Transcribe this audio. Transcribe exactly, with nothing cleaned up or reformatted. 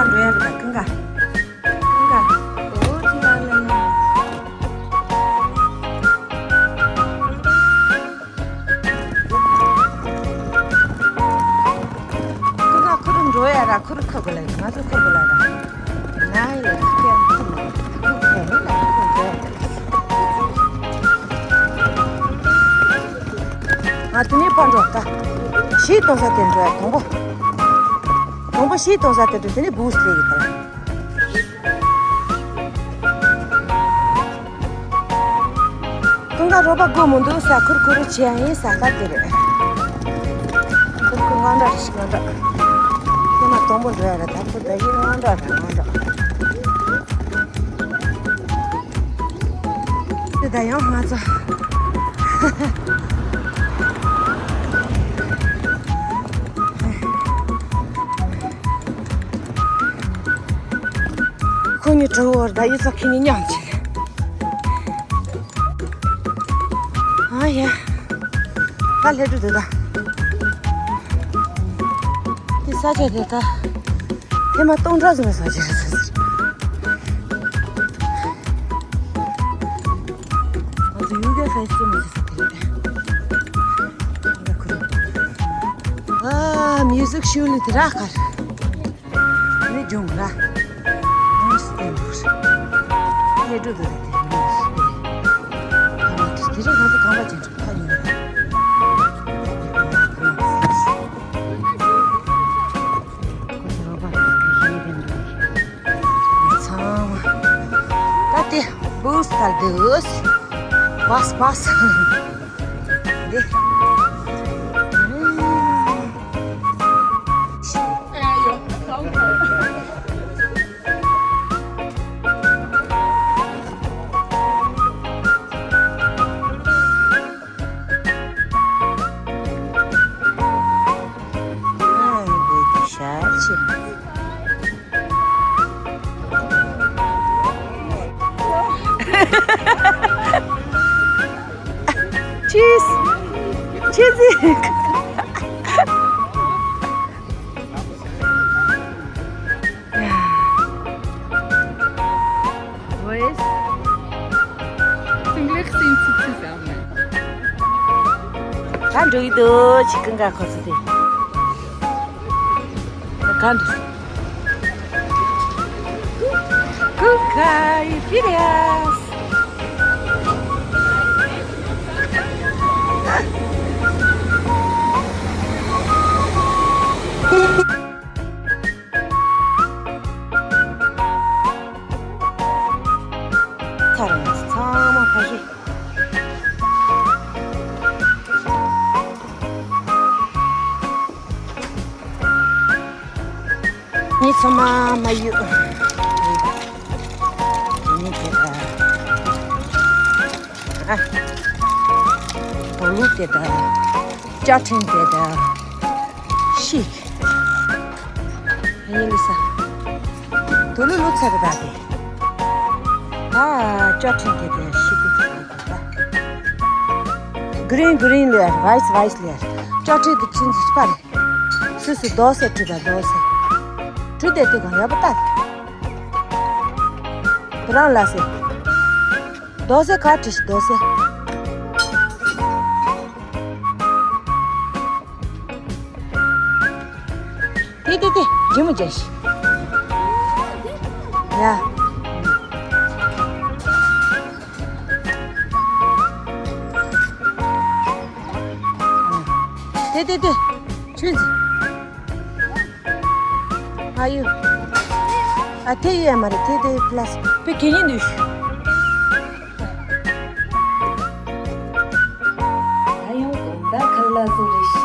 འགྲོ་ཡ་རེད་པ། ཀུན་དགའ། ཀུན་དགའ། ཨོ་ཅི་ལ་ལ་ལ། ཁོ་ཁ་ཁུ་རུ་འགྲོ་ཡ་ར། ཁུ་རུ་ཁ་གོ་ལ་ཡ། ང་ཚོ་ཁ་གོ་ལ་ར། ན་ཡ་ཁ་ཁ་ཁུ་ཁ་ལ་ཁུ་ཁ་ལ་ཁུ་ཁ། ང་དེ་ནས་ཕར་འགྲོ་ད། གཞས་གཏོང་ས་དེར་འགྲོ་ཡ། དང་པོ། དང་པོ་གཞས་གཏོང་ས་དེར་འགྲོ། དེ་ནས་བུ་སླེབས་ཡོད་ད། ཀུན་དགའ་རོགས་པ་སྒོ་མི་འདུག་ས། ཁུར་ཁུར་བྱེད་ཡ་ཡིན་ས། ད་དེ་རེད། ཁུར་ཁུར་ང་འདྲ་ཞིག་ང་འདྲ། དེ་ན་དང་པོ་འགྲོ་ཡ་རེད། ད་ཁུར་ད་ཡིན་ང་འདྲ་རེད། ང་འདྲ། དེ་ད་ཡང་ང་ཚོ། ཁོ་གཉིས་གྲོགས་བོར་ད་ཡིག་ཚགས་ཁྱེར་ནས་མཉམ་བྱས། ཨ་ཡ། ད་སླེབས་འགྲོ་འདུག་ད། དེ་ས་ཆ་དེ་ད་ཐེངས་མ་སྟོང་ཕྲག་ཙམ་ས་ཆ་རེད་ཟེར། ང་ཚོ་ཡུལ་གྱར་ཧའི་སྐུལ་མི་ཟེར་ས་དེ་རེད། ཨ། མིའུ་ཟིག་ཤུལ་ལི་དེ་རག་གར། ནི་ལྗོངས་ར། ཨང་སྟེ་འདུག་ས། ལྷེ་འགྲོ་འདུག་ར་དེ་མིའུ་ཟིག་དེ། ཨ་མ་དེ་དེ་རིང་ང་ཚོ་ཁང་པ་ཅན་ཚོ་ཐག་ཉེ་ར། ཁོ་ཚོ་རོགས་པ་རེད་ཟེར་གི་རེད་འདུག་ཚང་མ། ད་དེ་བུ་སི་ཐལ་དུ་བས་བས། འདི། ཨ་འདི་ཤར་ཆེ། Cheese. Cheese. Wo ist? Zum Glück sind sie zusammen. ད་འགྲོ་ཡི་འདུག་ཅི་ཀུན་དགའ་ཁོ་ཚོ་དེ། ད་ག་འགྲོ། ཀུན་དགའ་ཡི་ཕི་རེ་ཡ། ཚང་མ་ཚང་མ་ཕ་གི། ངས་ཚང་མ་མ་ཡུ། ངས་དེ་ལ། ཨ། དོ་ལུ་དེ་ད། ཅ་ཕྲེང་དེ་ད། ཤི། ཧེ་ལི་ས། དོ་ལུ་ལུ་ཚ་གི་ད་དེ། ད་ཅ་ཕྲེང་དེ་ད་ཤི་གི་ཚ་གི་ད། གི་རིན་གི་རིན་ལེར་ཝའི་སི་ཝའི་སི་ལེར། ཅ་ཕྲེང་དེ་ཆུན་ཚི་སྤར། སུ་སུ་རྡོ་སེ་བྲུ་ད་རྡོ་སེ། བྲུ་དེ་དེ་གང་ཡག་པོ་ད། དེ་རང་ལ་སེ། རྡོ་སེ་ག་བྲིས་ཤི་རྡོ་སེ། དེ་དེ་དེ་ཇི་མོ་ཇ་ཤི། ཡ། དེ་དེ་དེ་ཆུན་ཟི། ཨ་ཡུ། ཨ་དེ་ཡོད་མ་རེད། དེ་དེ་པི་ལ་སི་པི་གི་ཉིན་འདུས། ད་ཡང་དགོང་དག་ཁ་ལག་བཟོ་རེ་ཤི།